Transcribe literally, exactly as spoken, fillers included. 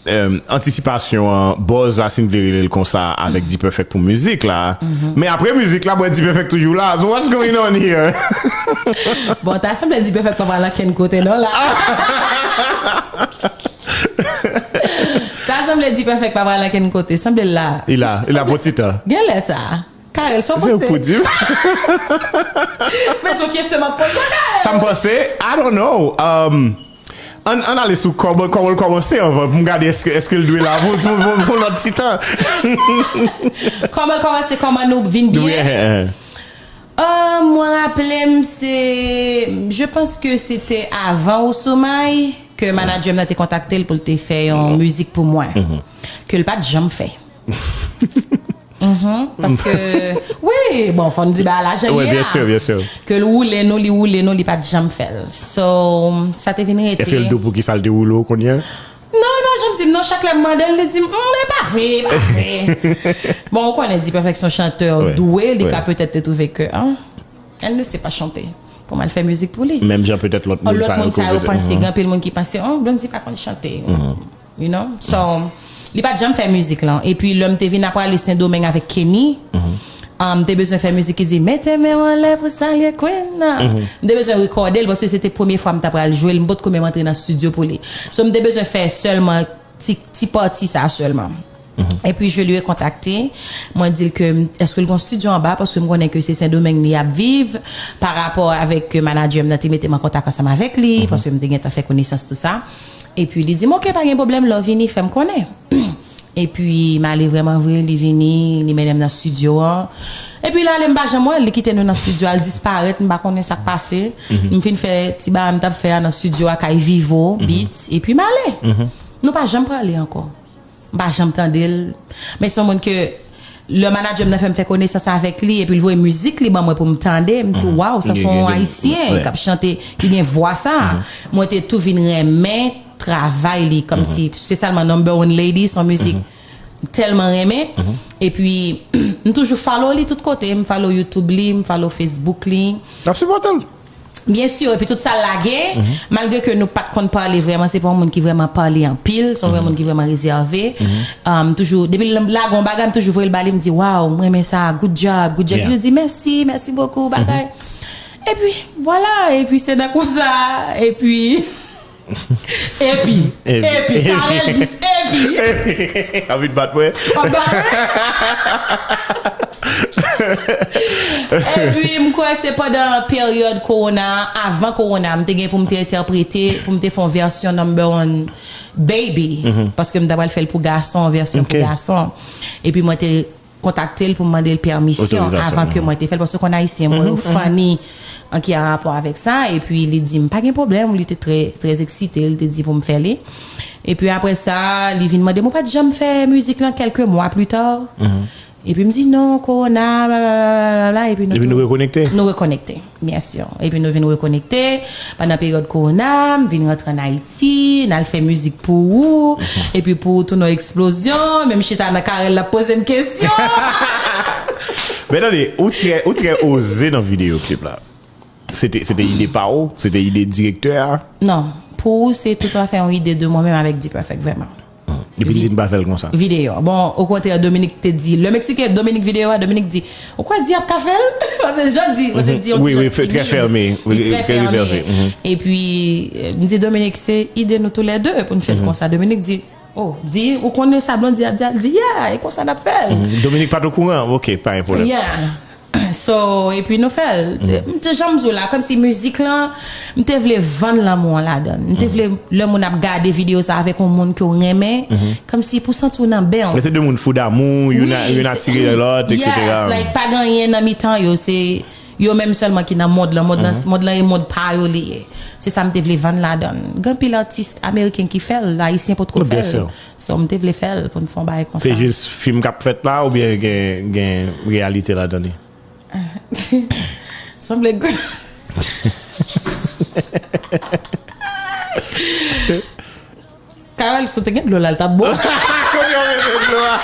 euh, antisipasyon an, buzz la, si n vle rele l konsa, avèk D-Perfect pou mizik la. Men apre mizik la, mwen D-Perfect toujou la. So what's going on here? Bon, ta sanble D-Perfect pa pral ankenn kote non la. Ta sanble D-Perfect pa pral ankenn kote. Sanble l la. Li la, li la pou ti tan. Genlè sa. Carel, sa w panse? Se pou di. Men se yon kesyon m ap poze w, Carel. Sa m panse, I don't know. Um, ann, ann ale sou kòman, kòman l kòmanse anvan pou m gade èske, èske l dwe la pou, pou, pou, pou lòt ti tan. Kòman l kòmanse, kòman nou vin byen? Wi, eh, eh. Euh, mwen raple m se, je pense que c'était avant Osomay ke manager m nan te kontakte l pou l te fè yon mizik pou mwen. Ke l pa t janm fè. Mhm, paske, wi, bon, fò n di ba la jan Wi, ye byen a. Sir, byen sir. Ke l woule nou, li woule nou, li pa t janm fè l. So, sa te vin rete. Èske l di w pou ki sa l te woule w kounye a? Non, li pa janm di m non, chak lè m mande l, li di m, "Mm, e pa vre, e pa vre." Bon, ou konnen D-Perfect se yon chantè Wi, dwe, li wi. ka petèt te twouve ke, ah, elle ne sait pas chanter. Pou m al fè mizik pou li. Menm jan petèt lòt moun Lòt sa yo moun ke sa w yo vle- panse, Mhm. gen anpil moun ki panse, oh, Blondedy pa konn chante. You know? So, li pa t janm fè mizik lan. Epi lè m te vin ap prale Sendomeng avèk Kenny, um, m te bezwen fè mizik ki di, "Mete men w anlè pou salye Queen nan." M te bezwen rekòde l paske se te premye fwa m t ap pral jwe l, m potko menm antre nan estidyo pou li. So, m te bezwen fè sèlman ti, ti pati sa sèlman. Epi je lui ai contacté, mwen di l ke m- èske l gon studio anba, paske m konnen ke se Sendomeng li ap viv, pa rapò avèk ke manager m nan te mete m an kontak ansanm avèk li, paske m te gentan fè konesans tou sa. Epi li di m, "Ok, pa gen pwoblèm, lè w vini, fè m konnen." Epi m ale vrèman vre, li vini, li mennen m nan studio an. Epi l ale, m pa janm wè l, li kite nou nan studio, al disparèt, m pa konnen sa k pase. M fin fè ti bagay m t ap fè a nan studio a, kay Vivo Beats, epi m ale. Nou pa janm prale ankò. M pa janm tande l. Men se yon moun ke lè manager m nan fè m fè konesans avèk li, epi l voye mizik li ban mwen pou m tande, m di, "Waw, sa se yon ayisyen k ap chante, ki gen vwa sa." Mwen te tou vin renmen travay li, kòmsi, espesyalman Number One Lady, se yon mizik m tèlman renmen. Epi, m toujou follow li tout kote, m follow YouTube li, m follow Facebook li. Ap sipòte l. Byen si, epi tout sa l lage, malgre ke nou pa t konn pale vrèman, se pa yon moun ki vrèman pale anpil, se yon vrèman moun ki vrèman rezève. Um, toujou, depi l lage yon bagay, m toujou voye l ba li, m di, "Waw, mwen renmen sa, good job, good job." Yeah. Li di, "Mèsi, mèsi bokou, bagay." Epi, vwala, epi se nan konsa, epi, epi, Epi. epi, Carel dis, epi. Anvi bat mwen. Anba. Epi, m kwè se pandan peryòd kowona, avan kowona, m te gen pou m te entèprete, pou m te fè yon vèsyon Number One Baby. Paske m ta pral fè l pou gason, vèsyon pou Ok. gason. Epi mwen te kontakte l pou m mande l pèmisyon Otorizasyon, avan ke mwen te fè l, paske konn ayisyen, mwen yo funny an ki an rapò avèk sa, epi li di m, "Pa gen pwoblèm," li te trè, trè eksite, li te di pou m fè li. Epi apre sa, li vin mande m, "Ou pa t janm fè mizik lan?" Kèlke mwa pli ta. Epi m di, "Non, kowona, bla, bla, bla, bla, bla," epi nou Epi tou- nou rekonekte. Nou rekonekte, byen si. Epi nou vin rekonekte pandan peryòd kowona, m vin rantre ann Ayiti, n al fè mizik pou ou. Epi pou ou tou nan eksplozyon, menm chita nan Carel l ap poze m kesyon. Men tande, ou trè, ou trè oze nan videyo klip la. Se te, se te ide pa ou? Se te ide direktè a? Non, pou ou, se tout afè yon ide de mwen menm avèk D-Perfect, vrèman. Epi li di n pa fè l konsa. Videyo. Bon, okontrè, Dominique te di, lè m eksplike Dominique videyo a, Dominique di, "Ou kwè dyab ka fè l?" Paske jan di, paske di, Wi, wi, trè fèmen, li trè trè rezève. fèmen. Epi, euh, m di, "Dominique, se ide nou toulède pou n fè l konsa." Dominique di, "Oh, di, ou konnen sa Blondedy ap di a?" L di, "Yeah, e konsa n ap fè l." Dominique pa t okouran? Ok, pa gen pwoblèm. Yeah. So, epi nou fè l. M te janm di w la, kòmsi mizik lan, m te vle vann lanmou an ladan l. M te vle, lè moun ap gade videyo sa avèk yon moun ke w renmen, kòmsi pou santi w nan ben w. Men se de moun fou damou, youn a- Wi, youn se- atire lòt, et cetera. Yes, like, pa gen anyen nan mitan yo, se yo menm sèlman ki nan mond lan. Mond lan, mond lan e mond pa yo li ye. Se sa m te vle vann ladan l. Gen anpil atis ameriken ki fè l, ayisyen potko Wi, fè byen l. si. So, m te vle fè l pou n fè yon bagay konsa. Se jis fim k ap fèt la oubyen gen, gen reyalite ladan li? Sanble gou. Carel, si w te gen dlo la, l t ap bon. Kote w mete dlo a?